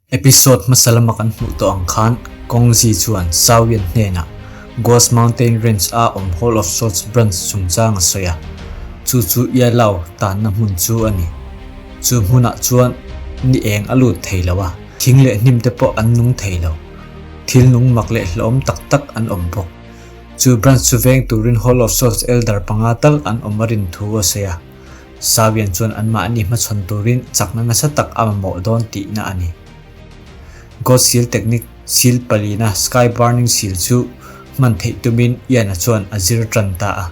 Episode hmasa lama kan hmuh tawh ang khan Kongzi chuan Shaoyan hnenah Ghost Mountain Range a awm Hall of Swords branch chungchang a sawi a, chu chu Yalao tanna hmun chu a ni. Chu hmunah chuan ni eng a lut thei lo a, thing leh hnim te pawh an nung thei lo. Thil nung mak leh hlauhawm tak tak an awm bawk. Chu branch chu veng turin Hall of Swords elder panga tal an awm a rin thu a sawi a. Sawian chuan anmahni hmachhawn turin chakna nasa tak a mamawh dawn tihna a ni. God Seal Technique seal palina Sky Burning Seal chu hman theih tumin Ian-a chuan a zir tan ta a.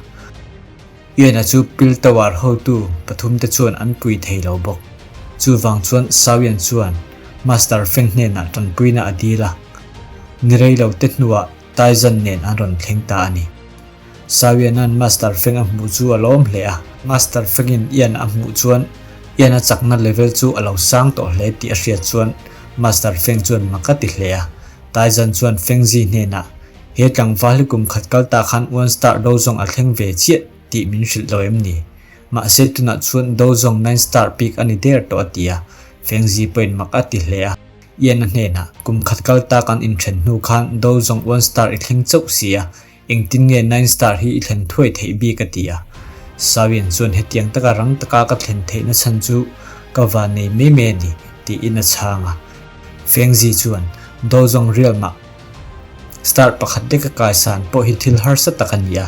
Ian-a chu Pil Tower hotu pathumte chuan an pui thei lo bawk. Chuvang chuan Sawian chuan Master Feng hnenah tanpuina a dil a. Ni rei lo te hnuah Taizan nen an rawn thleng ta a ni. Sawianan Master Feng a hmuh chu a lawm hle a. Master Fengin Ian a hmuh chuan Ian a chakna level chu a lo sang tawh hle tih a hriat chuan Master Feng chuan mak a ti hle a. Taizan chuan Fengzi hnenah, He tlangval hi kum khat kal ta khan one star do zawng a thleng ve chiah tih min hrilh lo em ni? Mahse tunah chuan do zawng nine star bik a ni der tawh a ti a. Fengzi pawhin mak a ti hle a. Ian a hnenah, Kum khat kal ta kan inthen hnu khan do zawng one star i thleng chauh si a, Engtin nge nine star hi i thlen thuai theih bik a ti a. Sawian chuan hetiang taka rang taka ka thlen theihna chhan chu ka van nei mai mai a ni tiin a chhang a. Fengzi chuan Dozong Realm-ah star pakhat leka kaisan pawh hi thil harsa tak a ni a,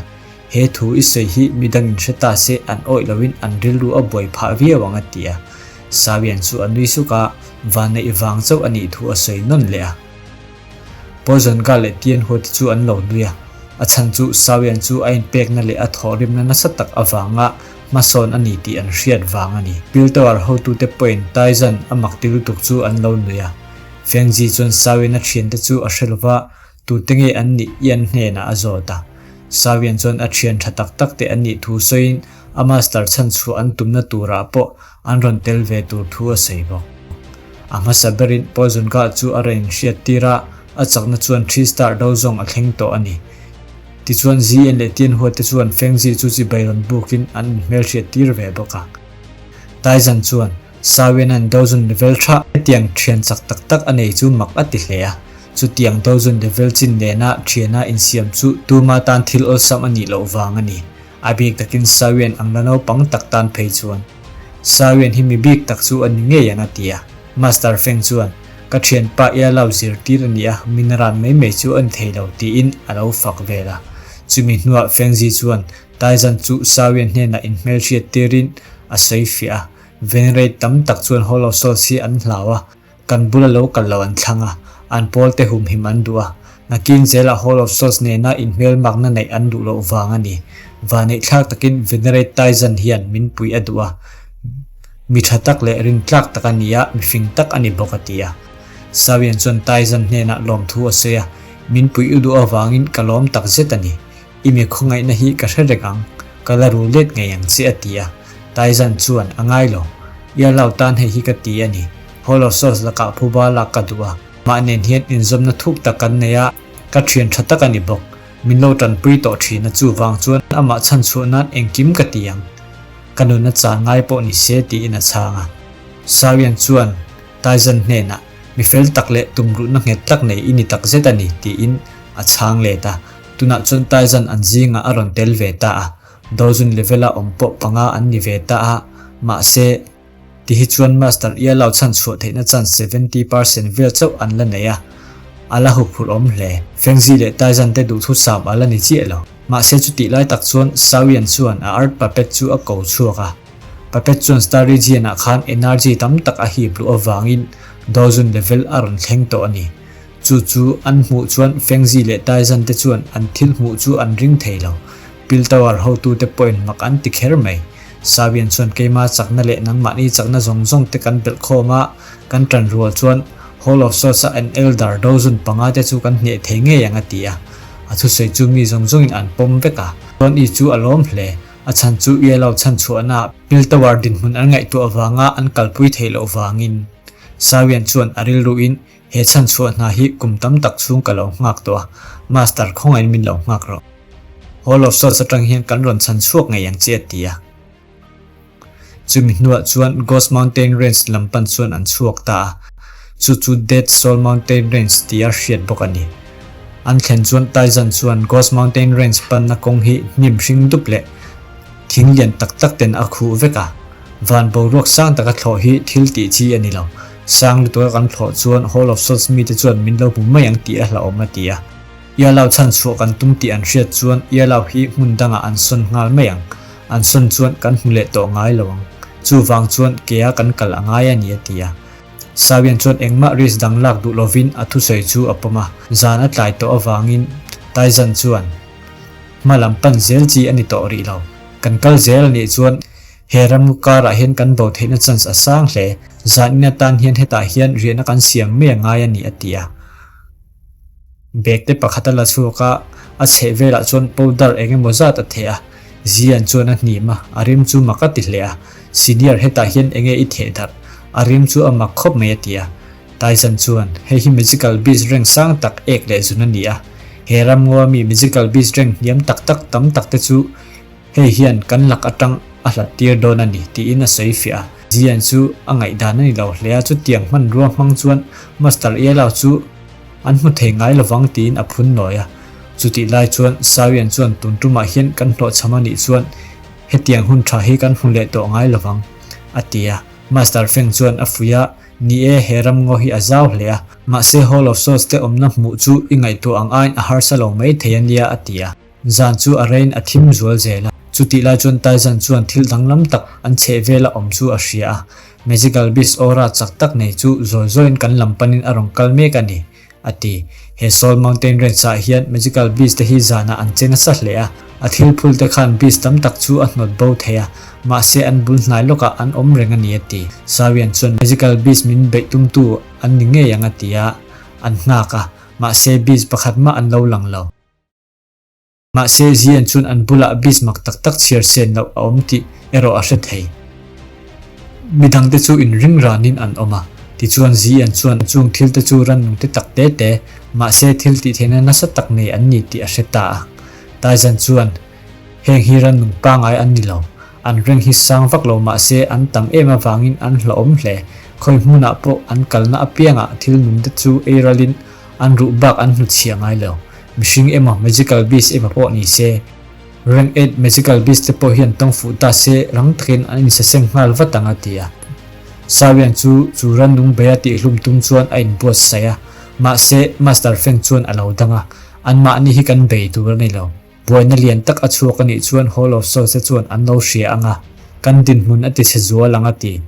he thu i sawi hi midangin hre ta se an awih loin an rilru a buai phah viau ang a ti a. Sawian chu a nui suk a, vanneih vang chauh a nih thu a sawi nawn leh a. Poison Girl leh Tian Hua te chu an lo nui a, a chhan chu Sawian chu a inpekna leh a thawhrimna nasa tak avanga hmasawn a ni tih an hriat vang a ni. Piltower hotute pawhin Taizan a mak ti lutuk chu an lo nui a. Fengzi chuan Sawian a thiante chu a hre lova, tute nge an nih Ian hnenah a zawt a. Sawian chuan a thian tha tak tak te an nih thu sawiin a master chhan chhuah an tumna turah pawh an rawn tel ve tur thu a sawi bawk. A hmasa berin Poison Girl chu a rawn inhriat tir a, a chakna chuan Three Star do zawng a thleng tawh a ni. Tichuan Zian leh Tianhua te chuan Fengzi chu chibai rawn bukin an inhmelhriat tir ve bawk a. Taizan chuan Sawianan Dozun level tha hetiang thian chak tak tak a nei chu mak a ti hle a, chutiang Dozun level chin nena thiana insiam chu tuma tan thil awlsam a nih loh vang a ni. A bik takin Sawian ang la naupang tak tan phei chuan Sawian hi mi bik tak chu a ni ngei ang a ti a. Master Feng chuan, Ka thianpa i a lo zirtir a ni a, min ran mai mai chu a ni thei lo tiin a lo fak vel a. Chumi hnuah Fengzi chuan Taizan chu Sawian hnenah inhmelhriat tirin a sawi fiah a. Venerate tam tak chuan Hall of Souls hi an hlau a, Kan bula lo kal lo an thlang a, an pawlte humhim an duh a. Nakin zelah Hall of Souls nena inhmelmakna neih an duh loh vang a ni. Vaneihthlak takin Venerate Taizan hian min puih a duh a. Mi tha tak leh rintlak tak a ni a, mifing tak a ni bawk a ti a. Sawian chuan Taizan hnenah lawmthu a sawi a, Min puih u duh avangin ka lawm tak zet a ni. I mi khawngaihna hi ka hre reng ang, ka la ru let ngei ang che a ti a. Taizan chuan, A ngai lo. Iarlau tan hei hi ka ti a ni. Hall of Souls lakah phuba lak ka duh a, mah nen hian inzawmna thuk tak kan nei a, ka thian tha tak a ni bawk. Min lo tanpui tawh thin a, chuvang chuan amah chhan chhuah nan engkim ka ti ang. Ka nuna chan ngai pawh ni se tiin a chhang a. Sawian chuan Taizan hnenah, Mi fel tak leh tumruhna nghet tak nei i ni tak zet a ni tiin a chhang let a. Tunah chuan Taizan an zingah a rawn tel ve ta a, Dozun level-a awm pawh panga an ni ve ta a, mahse, Ti hi chuan Master Ialo chhan chhuah theihna chance 70% vel chauh an la nei a, a la huphurh awm hle. Fengzi leh Taizan te duhthusam a la ni chiah lo. Mahse chutih lai tak chuan Sawian chuan a art puppet chu a ko chhuak a. Puppet chuan Star Region ah khan energy tam tak a hip luh avangin Dozun level a rawn thleng tawh a ni. Chu chu an hmuh chuan Fengzi leh Taizan te chuan an thil hmuh chu an ring thei lo. Pil Tower hotute pawhin mak an ti kher mai. Sawian chuan keima chakna leh nangmahni chakna zawng zawng te kan belh khawm a, kan tan rual chuan Hall of Swords a an Elder dozun panga te chu kan hneh thei ngei ang a ti a. A thusawi chu mi zawng zawngin an pawm vek a. Chuan i chu a lawm hle. A chhan chu Yellow chhan chhuahna Pil Tower dinhmun an ngaihtuah avanga an kalpui theih loh vangin. Sawian chuan a rilruin he chhan chhuah hna hi kum tam tak chhung ka lo nghak tawh a, Master khawngaiin min lo nghak rawh. Hall of Swords atang hian kan rawn chhan chhuak ngei ang che a ti a. Chumi hnuah chuan Ghost Mountain Range lam pan chuan an chhuak ta a. Chu chu Dead Soul Mountain Range tia hriat bawk a ni. An thlen chuan Taizan chuan Ghost Mountain Range panna kawng hi hnim hring dup leh thing lian tak tak ten a khuh vek a. Van boruak sang taka thlawh hi thil tih chi a ni lo. Sang lutuka kan thlawh chuan Hall of Swords mite chuan min lo hmu mai ang tih a hlauhawm a ti a. Ialau chhan chhuah kan tum tih an hriat chuan Ialau hi hmun dangah an sawn nghal mai ang. An sawn chuan kan hmu leh tawh ngai lo ang. Chuvang chuan kea kan kal a ngai a ni a ti a. Sawian chuan engmah risk dang lak duh lovin a thusawi chu a pawm a. Zan a tlai tawh avangin Taizan chuan hma lam pan zel chi a ni tawh rih lo. Kan kal zel a nih chuan he ramngu karah hian kan bo theihna chance a sang hle. Zan in atan hian hetah hian riahna kan siam mai a ngai a ni a ti a. Bag te pakhat a la chhuak a, a chheh velah chuan powder eng emaw zat a theh a, Zian chuan a hnim a, a rim chu mak a ti hle a, Senior hetah hian enge i theh darh? A rim chu a mak khawp mai a ti a. Tyson chuan, Hei hi magical beast rank sang tak ek leh zun a ni a, he ramngaw ami magical beast rank hniam tak tak tam tak te chu Hei hian kan lak atang a hlat tir dawn a ni, tiin a sawi fiah a. Zian chu a ngaihdan a ni lo hle a, chutiang hmanrua hmang chuan Master Yellow chu an hmu thei ngai lovang tiin a phun nawi a. Chutih lai chuan Sawian chuan tun tumah hian kan hlawhchham a nih chuan hetiang hun tha hi kan hmu leh tawh ngai lovang, a ti a. Master Feng chuan a fuih a, Ni e, he ramngaw hi a zau hle a, mahse Hall of Swords te awmna hmuh chu i ngaihtuah ang aiin a harsa lo mai thei a nia, a ti a. Zan chu a rain a thim zual zel a. Chutih lai chuan Taizan chuan thil danglam tak an chheh vela awm chu a hria a. Magical Beast aura chak tak nei chu zawi zawiin kan lam panin a rawn kal mek a ni, a ti. He Soul Mountain Range ah hian Magical Beast te hi zanah an che nasa hle a. A thil phul te khan Beast tam tak chu a hnawt bo thei a, mahse an bul hnai lawkah an awm reng a ni, a ti. Sawian chuan Magical Beast min beih tumtu an ni ngei ang a ti a, an nghak a, mahse Beast pakhat mah an lo lang lo. Mahse, Zian chuan an bulah beast mak tak tak chhiar sen loh a awm tih erawh a hre thei. Midangte chu inring ranin an awm a, tichuan Zian chuan chung thilte chu rannungte tak te te, mahse thil tihtheihna nasa tak nei an ni tih a hre ta a. Taizan chuan, Heng hi rannung pangngai an ni lo. An reng hi sang vak lo mahse an tam em avangin an hlauhawm hle. Khawi hmunah pawh an kalna apiangah thil nungte chu ei ralin An ruh bak an hnuchhiah ngai lo. Mihring emaw magical beast emaw pawh ni se, Rank 8 magical beast te pawh hian tawng fuh ta se rang takin an insaseng nghal vat ang a ti a. Sawian chu chu rannung beia tihhlum tum chuan a inbuatsaih a, mahse Master Feng chuan a lo dang a, Anmahni hi kan bei tur a ni lo. Buaina lian tak a chhuak a nih chuan Hall of Souls te chuan an lo hria ang a, kan dinhmun a tichhe zual ang a ti.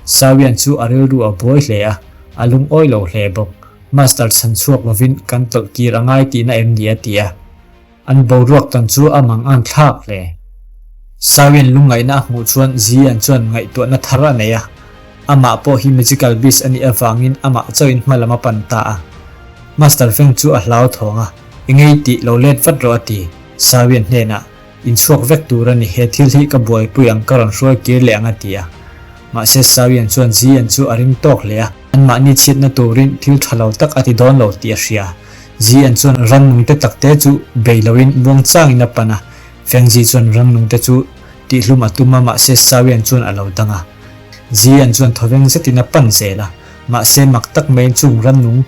Sawian chu a rilru a buai hle a, a lungawi lo hle bawk. Master chhan chhuak lovin kan tawlh kir a ngai tihna em ni a ti a. An boruak tan chu a mang ang thlak hle. Sawian lungngaihna a hmuh chuan Zian chuan ngaihtuahna thar a nei a. Amah pawh hi magical beast a nih avangin amah chauhin hma lam a pan ta a. Master Feng chu a hlauthawng a, I ngei tih lo let vat rawh a ti. Sawian hnenah, Inchhuak vek tur a ni, he thil hi ka buaipui ang ka rawn hruai kir leh ang a ti a. Mahse Sawian chuan Zian chu a ring tawk hle a, anmahni chhiatna turin thil tha lo tak a ti dawn lo tih a hria. Zian chuan rannungte takte chu bei loin muangchangin a pan a, Fengzi chuan rannungte chu tihhlum a tum a mahse Sawian chuan a lo dang a. Zian chuan thawveng zetin a pan zel a, mahse mak tak maiin chung rannung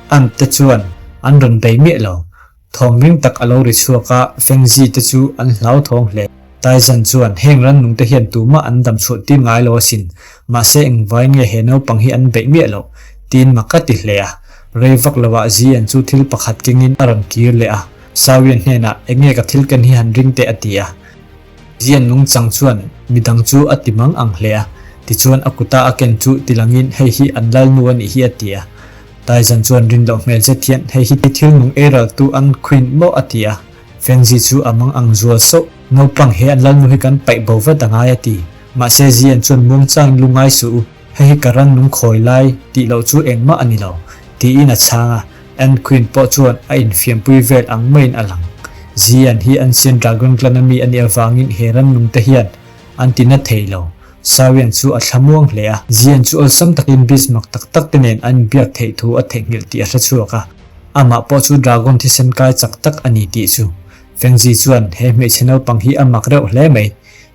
ant te chuan an rawn bei miah lo. Thawm ring tak a lo ri chhuak a, Fengzi te chu an hlauthawng hle. Taizan chuan, Heng rannung te hian tumah an dam chhuah tir ngai lo asin, mahse engvain nge he naupang hi an beih miah loh? tiin mak a ti hle a. Rei vak lovah Zian chu thil pakhat kengin a rawn kir leh a, Sawian hnenah, Enge ka thil ken hi han ring teh a ti a. Zian nungchang chuan midang chu a ti mang ang hle a, tichuan a kuta a ken chu tilangin hei hi an lalnu a nih hi a ti a. Taizan chuan rin loh hmel zet hian hei hi thil nung ei raltu an Queen maw a ti a. Fengzi chu a mang ang zual sauh, naupang he an lalnu hi kan paih bo vat a ngai a ti. Mahse Zian chuan muangchangin lu ngai suh u, hei hi ka rannung khawi lai tih loh chu engmah a ni lo, tiin a chhang a. Ant Queen pawh chuan a infiampui vel ang maiin a lang. Zian hi Ancient Dragon Clan a mi a nih avangin he rannung te hian an ti na thei lo. Sawian chu a thlamuang hle a, Zian chu awlsam takin beast mak tak tak te nen an inbiak theih thu a theihnghilh tih a hre chhuak a. Amah pawh chu dragon thisen kai chak tak a ni tih chu. Fengzi chuan he hmeichhe naupang hi a mak reuh hle mai.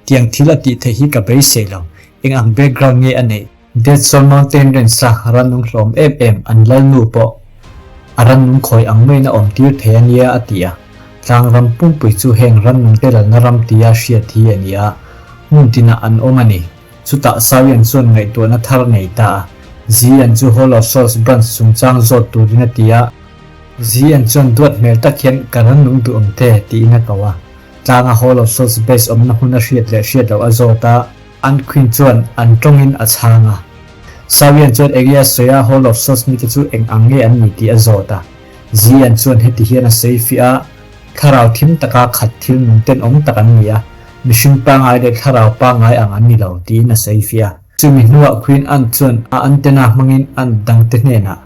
Tiang thil a tih theih hi ka beisei lo. Eng ang background nge a neih? Dead Soul Mountain Range-a rannung hlawm em em an lalnu pawh a rannung khawi ang maiin a awmtir thei a nia a ti a. Tlang ram pumpui chu heng rannungte lalna ram tia hriat hi a ni a, hmun tinah an awm a ni. Chutah Sawian chuan ngaihtuahna thar nei ta a, Zian chu Hall of Souls branch chungchang zawt turin a ti a. Zian chuan duat hmel tak hian ka rannung duh awm te tiin a ko a. Tlanga Hall of Souls base awmna hmun a hriat leh hriat loh a zawt a. An Queen chuan an tawngin a chhang a. Sawian chuan enge a sawi a, Hall of Souls mite chu eng ang nge an ni tih a zawt a. Zian chuan heti hian a sawi fiah a, Thlarau thim taka khat thil nung tenawm tak an ni a, mihring pangngai leh thlarau pangngai ang an ni lo, tiin a sawi fiah a. Chumi hnuah Queen Anne chuan a antenna hmangin Anne dangte hnenah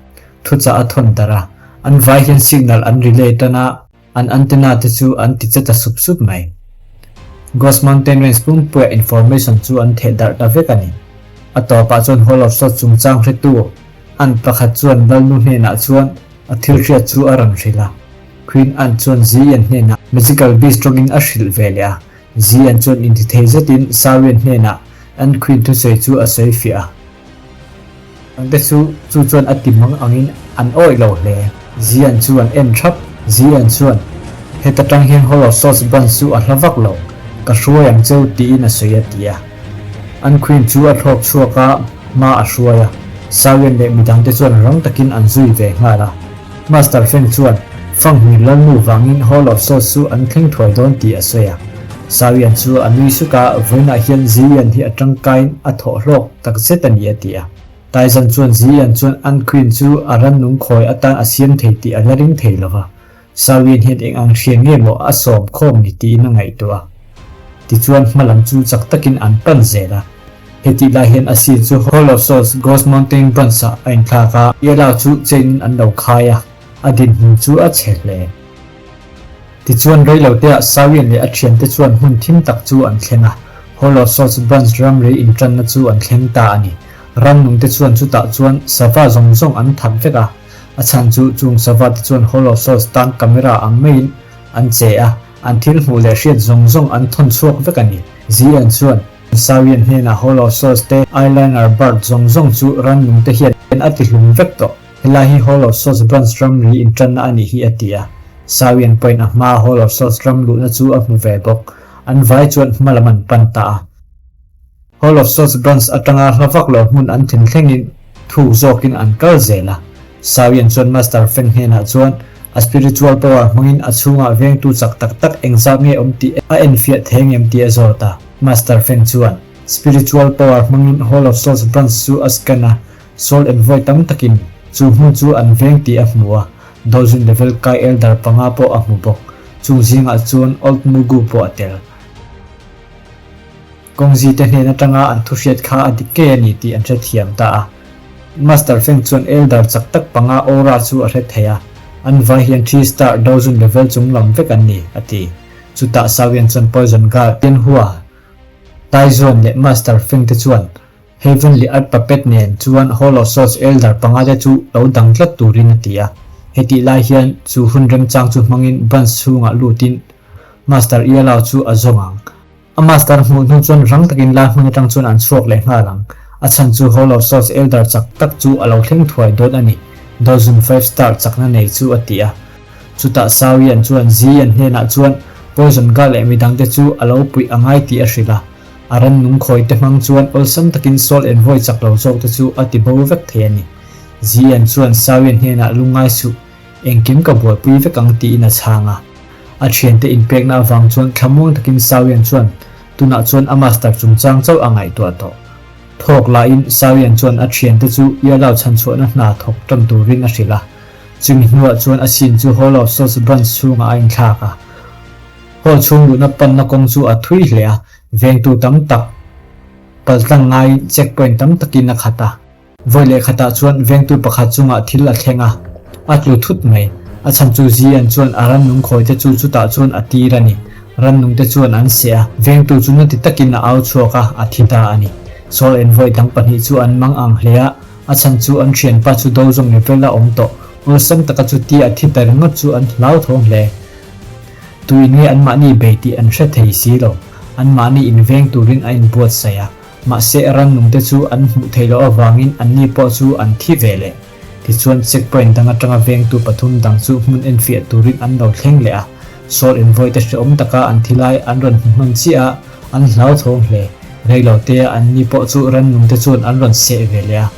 thuchah a thawn darh a, an vai hian signal an relay tan a, An antenna te chu an ti che ta sup sup mai. Ghost Mountain Range pumpuia information chu an theh darh ta vek a ni. A tawpah chuan Hall of Swords chungchang hretu Ant pakhat chuan Lalnu hnenah chuan a thil hriat chu a rawn hrilh a. Queen Ant chuan Ziyan hnenah Magical Beast tawngin a hrilh ve leh a. Ziyan chuan intithei zetin Sawian hnenah Ant Queen thusawi chu a sawi fiah a. Angte chu chu chuan a ti mang angin an awih lo hle. Zian chu an en thap. Zian chuan, Heta tang hian Hall of Swords branch chu a hla vak lo, ka hruai ang cheu tiin a sawi a ti a. An Queen chu a thlawk chhuak a, hma a hruai a. Sawian leh midangte chuan rang takin an zui ve nghal a. Master Feng chuan Fanghmir Lalnu vangin Hall of Swords chu an thleng thuai dawn tih a sawi a. Sawian chu a nui suk a, vawiinah hian Ziyan hi a tangkaiin a thawh hlawk tak zet a ni a ti a. Taizan chuan Ziyan chuan an Queen chu a rannung khawi atan a siam thei tih a la ring thei lo va. Sawian hian eng ang hrian nge maw a sawm khawm ni tiin a ngaihtuah a. Tichuan hma lam chu chak takin an pan zel a. Hetih lai hian a scene chu Hall of Souls Ghost Mountain Branch-ah a inthlak a, Yellow chu chain-in an lo khai a, a dinhmun chu a chhe hle. Tichuan reiloteah Sawian leh a thiante chuan hmun thim tak chu an thleng a, Hall of Souls Branch ramri intanna chu an thleng ta a ni. Rannungte chuan chutah chuan sava zawng zawng an that vek a, a chhan chu chung sava te chuan Hall of Souls tan camera ang maiin an che a, an thil hmuh leh hriat zawng zawng an thawn chhuak vek a ni. Zian chuan. Sawian hnenah Hall of Souls te eyeliner bird zawng zawng chu rannung te hian a ti hlum vek tawh. Helai hi Hall of Souls branch ramri intanna a nih hi a ti a. Sawian pawhin a hmaa Hall of Souls ram luhna chu a hmu ve bawk. An vai chuan hma lam an pan ta a. Hall of Souls branch atanga hla vak lo hmun an thlen thlengin thuk zawkin an kal zel a. Sawian chuan Master Feng hnenah chuan a spiritual power hmangin a chhungah vengtu chak tak tak engzat nge awm tih a enfiah thei ngem tih a zawt a. Master Feng chuan spiritual power hmangin Hall of Souls branch chu a scan a, Soul Envoy tam takin chu hmun chu an veng tih a hmu a, Dozun level kai elder panga pawh a hmu bawk. Chung zingah chuan Old Mugu pawh a tel. Kawngzi te hnen atanga an thuhriat kha a dik ngei a ni tih an hrethiam ta a. Master Feng chuan Elder chak tak panga aura chu a hre thei a, an vai hian Three Star Dozun level chung lam vek an ni, a ti. Chutah Sawian chuan Poison Guard, Tianhua, Taizuan leh Master Feng te chuan Heavenly Earth Puppet nen chuan Hall of Swords Elder panga te chu lo dang tlat turin a ti a. Hetih lai hian chu hun remchang chu hmangin branch chhungah lutin Master Yellow chu a zawng ang. A master hmuh hnu chuan rang takin lai hmun atang chuan an chhuak leh nghal ang. A chhan chu Hall of Swords Elder chak tak chu a lo thleng thuai dawn a ni, Dozun Five Star chakna nei chu a ti a. Chutah Sawian chuan Zian hnenah chuan Poison Girl leh midangte chu a lo puih a ngai tih a hrilh a. A rannung khawi te hmang chuan awlsam takin Soul Envoy chak lo zawk te chu a ti bo vek thei a ni. Zian chuan Sawian hnenah lungngai suh, engkim ka buaipui vek ang tiin a chhang a. A thiante inpekna avang chuan thlamuang takin Sawian chuan tunah chuan a master chungchang chauh a ngaihtuah tawh. Thawk lahin Sawian chuan a thiante chu Yellow chhanchhuahna hna thawk tan turin a hrilh a. Chumi hnuah chuan a scene chu Hall of Swords branch chhungah a inthlak a. Hall chhung luhna panna kawng chu a thui hle a, vengtu tam tak paltlang ngaiin checkpoint tam takin a khat a. Vawi leh khatah chuan vengtu pakhat chungah thil a thleng a, a tlu thut mai. A chhan chu Zian chuan a rannung khawite chu chutah chuan a tir a ni. Rannungte chuan an seh a, vengtu chu nati takin a au chhuak a, a thi ta a ni. Saul envoy dang pahnih chu an mang ang hle a, a chhan chu an thianpa chu do zawng level a awm tawh. Awlsam taka chuti a thi ta ringawt chu an hlauthawng hle. Tuin nge anmahni bei tih an hre thei si lo. Anmahni inveng turin a inbuatsaih a. Mahse rannungte chu an hmuh theih loh avangin anni pawh chu an thi ve leh. Tichuan checkpoint dang atanga vengtu pathum dang chu hmun enfiah turin an lo thleng leh a. Sawl envoy te hrehawm taka an thi lai an rawn hmu hman chiah a, an hlauthawng hle. Reilotea anni pawh chu rannungte chuan an rawn seh ve leh a.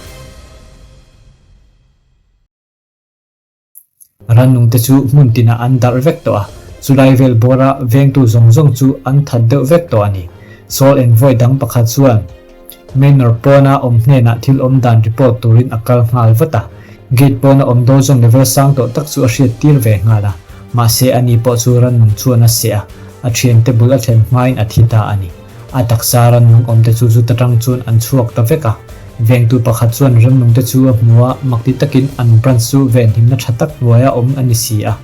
Rannungte chu hmun tinah an darh vek tawh a, chulai vel bawra vengtu zawng zawng chu an that deuh vek tawh a ni. Sawl envoy dang pakhat chuan Manor pawna awm hnenah thil awm dan report turin a kal nghal vat a, gate pawna awm dawzawng level sang tawh tak chu a hriat tir ve nghal a, mahse ani pawh chu rannung chuan a seh a, a thiante bul a thlen hmain a thi ta a ni. A taksa rannung awmte chu zut atang chuan an chhuak ta vek a. Vengtu pakhat chuan rannungte chu a hmu a, makti takin an branch chu venhimna tha tak hnuaia awm a ni si a.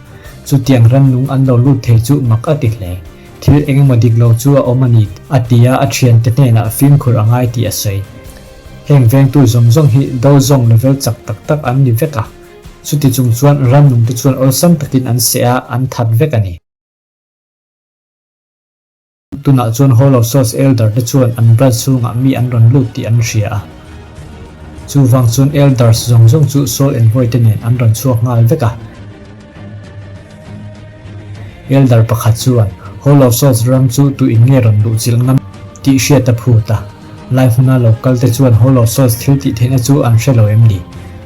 Chutiang rannung an lo lut thei chu mak a ti hle. Thil eng emaw dik lo chu a awm a ni, a ti a, a thiante hnenah fimkhur a ngai tih a sawi. Heng vengtu zawng zawng hi do zawng level chak tak tak an ni vek a. Chuti chung chuan rannungte chuan awlsam takin an seh a, an that vek a ni. Tunah chuan Hall of Souls Elder te chuan an branch chhungah mi an rawn lut tih an hria a. Chuvang chuan Elders zawng zawng chu Soul Envoy te nen an rawn chhuak nghal vek a. Elder pakhat chuan Hall of Souls ram chu tu in nge rawn luh chilh ngam tih hriat a phut a. Lai hmuna lo kal te chuan Hall of Souls thil tih theihna chu an hre lo em ni?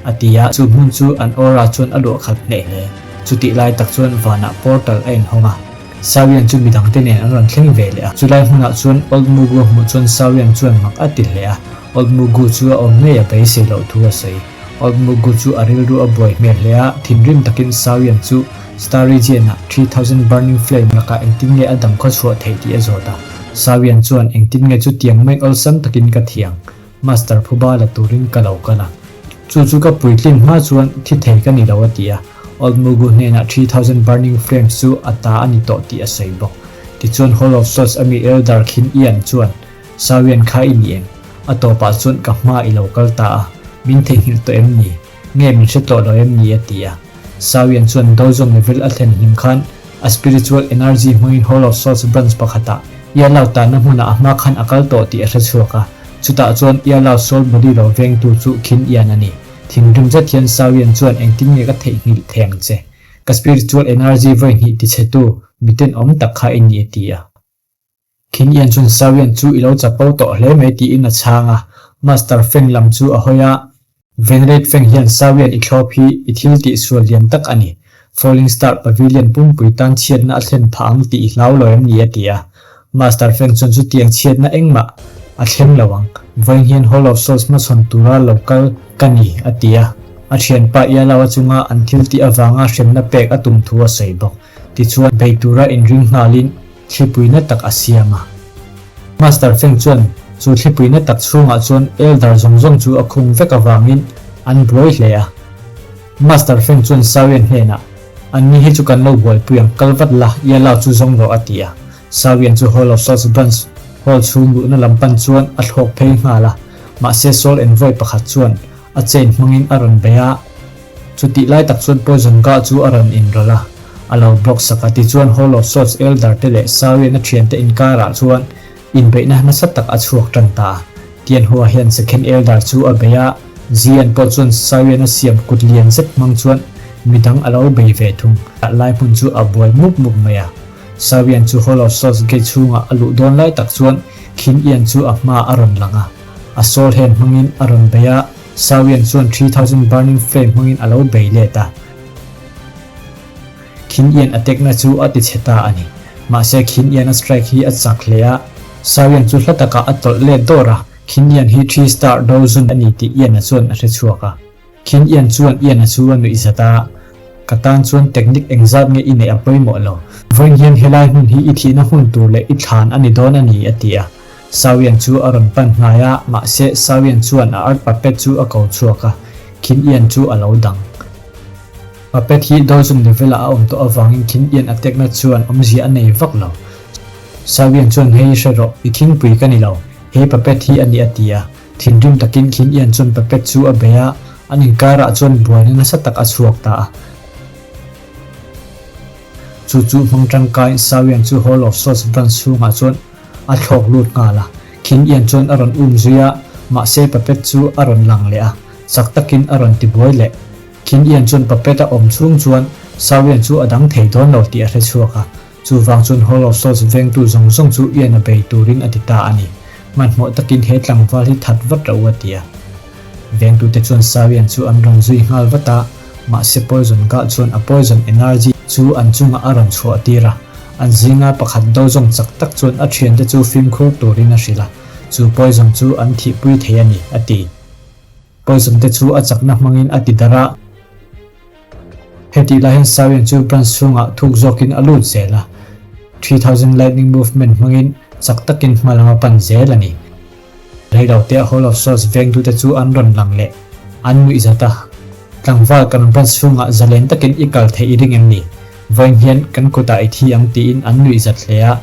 A ti a, chu hmun chu an aura chuan a luah khat hneh hle. Chutih lai tak chuan vanah portal a inhawng a. Sawian chu midangte nen an rawn thleng ve leh a. Chulai hmunah chuan Old Mugu a hmuh chuan Sawian chuan mak a ti hle a. Old Mugu chu a awm ngei a beisei loh thu a sawi. Old Mugu chu a rilru a buai hmel hle a, thinrim takin Sawian chu Star Region-ah 3000 Burning Flame lakah engtin nge a dam khaw chhuah theih tih a zawt a. Sawian chuan engtin nge chutiang mai awlsam takin ka thiang. Master phuba la turin ka lo kal a. Chu chu ka puitlin hma chuan thi thei ka ni lo a ti a. Old Mugu hnenah 3000 Burning Flames chu a ta a ni tawh tih a sawi bawk. Tichuan Hall of Swords ami Elder Khin Ian chuan, Sawian kha i ni em? A tawpah chuan ka hma i lo kal ta a, min theihnghilh tawh em ni? Nge min hre tawh lo em ni? a ti a. Sawian chuan Dozong level a thlen hlim khan a spiritual energy hmangin Hall of Swords branch pakhatah Yalao tanna hmunah a hma khan a kal tawh tih a hre chhuak a. Chutah chuan Yalao soul body lo vengtu chu Khin Ian a ni. Thinrim zet hian Sawian chuan engtin nge ka theihnghilh thei ang che? Ka spiritual energy vawi hnih tichhetu miten awm tak kha i ni a ti a. Khin Ian chuan Sawian chu i lo chapo tawh hle mai tiin a chhang a. Master Feng lam chu a hawi a. Venerate Feng hian Sawian i thlawp hi i thil tih sual lian tak a ni. Falling Star Pavilion pumpui tan chhiatna a thlen phah ang tih i hlau lo em ni a ti a. Master Feng chuan chutiang chhiatna engmah a thleng lo ang. Vawiin hian Hall of Souls hmachhawn tura lo kal ka ni a ti a. A thianpa Ialawa chunga an thil tih avanga hremna pek a tum thu a sawi bawk. Tichuan bei tura inring nghalin Thlipuina tak a siam a. Master Feng chuan chu thlipuina tak chhungah chuan Elder zawng zawng chu a khung vek avangin an buai hle a. Master Feng chuan Sawian hnenah, Anni hi chu kan lo buaipui ang, kal vat la, Yalao chu zawng rawh a ti a. Sawian chu Hall of Swords Branch hall chhung luhna lam pan chuan a thlawk phei nghal a. Mahse Soul Envoy pakhat chuan a chain hmangin a rawn bei a. Chutih lai tak chuan Poison Gah chu a rawn inrawlh a, a lo block sak a. Tichuan Hall of Swords Elder te leh Sawian a thiante inkarah chuan inbeihna nasa tak a chhuak tan ta a. Tianhua hian Second Elder chu a bei a, Zian pawh chuan Sawian a siam kut lian zet hmang chuan midang a lo bei ve thung. Lai hmun chu a buai mup mup mai a. Sawian chu Hall of Swords gate chhungah a luh dawn lai tak chuan Khin Ian chu a hmaah a rawn lang a. A soul hand hmangin a rawn bei a. Sawian chuan 3000 burning flame hmangin a lo bei let a. Khin Ian a tekna chu a ti chhe ta a ni. Mahse Khin Ian a strike hi a chak hle a, Sawian chu hla takah a tawlh let dawr a, Khin Ian hi three star do zun a ni tih Ian-a chuan a hre chhuak a. Khin Ian chuan Ian-a chu a nuih zat a, Ka tan chuan technique engzat nge i neih a pawimawh lo. Vawiin hian helai hmun hi i thihna hmun tur leh i thlan a ni dawn a ni, a ti a. Sawian chu a rawn pan hnai a, mahse Sawian chuan a art puppet chu a ko chhuak a, Khin Ian chu a lo dang. Puppet hi dozen level ah a awm tawh avangin Khin Ian a tekna chuan awmzia a nei vak lo. Sawian chuan hei hre rawh, i khingpui ka ni lo, he puppet hi a ni a ti a. Thinrim takin Khin Ian chuan puppet chu a bei a, an inkarah chuan buaina nasa tak a chhuak ta a. Chu chu hmang tangkaiin Sawian chu Hall of Swords branch chhungah chuan a thlawk lut nghal a. Khin Ian chuan a rawn um zui a, mahse Puppet chu a rawn lang leh a, chak takin a rawn ti buai leh. Khin Ian chuan Puppet a awm chhung chuan Sawian chu a dang thei dawn lo tih a hre chhuak a, chuvang chuan Hall of Swords vengtu zawng zawng chu Ian a bei turin a ti ta a ni. Hmanhmawh takin he tlangval hi that vat rawh u a ti a. Vengtute chuan Sawian chu an rawn zui nghal vat a, mahse Poison Gah chuan a Poison Energy chu an chungah a rawn chhuah tir a. An zinga pakhat do zawng chak tak chuan a thiante chu fimkhur turin a hrilh a, chu Poison chu an thihpui thei a ni, a ti. Poison te chu a chakna hmangin a ti darh a. Hetih lai hian Sawian chu branch chhungah thuk zawkin a lut zel a, 3000 Lightning Movement hmangin chak takin hma lam a pan zel a ni. Reilote Hall of Swords vengtute chu an rawn lang leh an nuih zat a, Tlangval kan branch chhungah zalen takin i kal theih i ring em ni? Vawiin hian kan kutah i thi ang tiin an nuih zat hle a.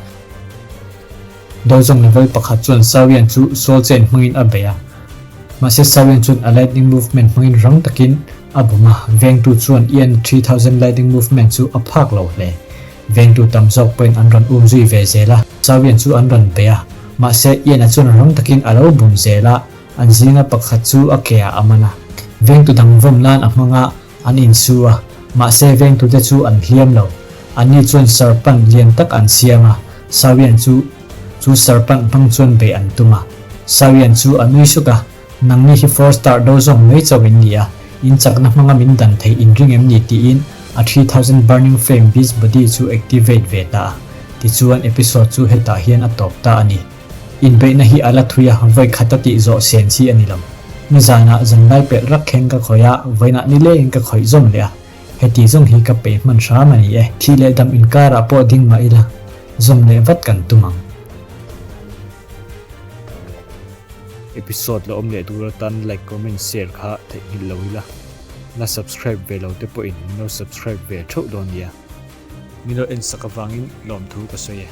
Dozong level pakhat chuan Sawian chu Soul Chain hmangin a bei a. Mahse Sawian chuan a Lightning Movement hmangin rang takin a bum a, vengtu chuan Ian 3000 Lightning Movement chu a phak lo hle. Vengtu tam zawk pawhin an rawn um zui ve zel a, Sawian chu an rawn bei a. Mahse Ian-a chuan rang takin a lo bum zel a, an zinga pakhat chu a ke ah a man a. Vengtu dang vawm nan a hmang a, An insu a, mahse vengtute chu an hliam lo. Anni chuan serpent lian tak an siam a, Sawian chu chu serpent hmang chuan beih an tum a. Sawian chu a nui suk a, Nangni hi four star do zawng mai chauh in ni a, in chakna hmanga min dan theih in ring em ni tiin a 3000 burning flame beast body chu activate ve ta a. Tichuan episode chu hetah hian a tawp ta a ni. Inbeihna hi a la thui a, vawi khat a tih zawh sen chi a ni lo. Nizanah zanlai pelh rak khen ka khawih a, vawiinah nilengin ka khawih zawm leh a. Heti zawng hi ka peih hman hram a ni e. Thih leh dam inkarah pawh ding mah ila, zawm leh vat kan tum ang. Episode la awm leh tur atan like, comment, share kha theihnghilh lo ila. La subscribe ve lo te pawhin min lo subscribe ve theuh dawn nia. Min lo ensak avangin lawmthu ka sawi e.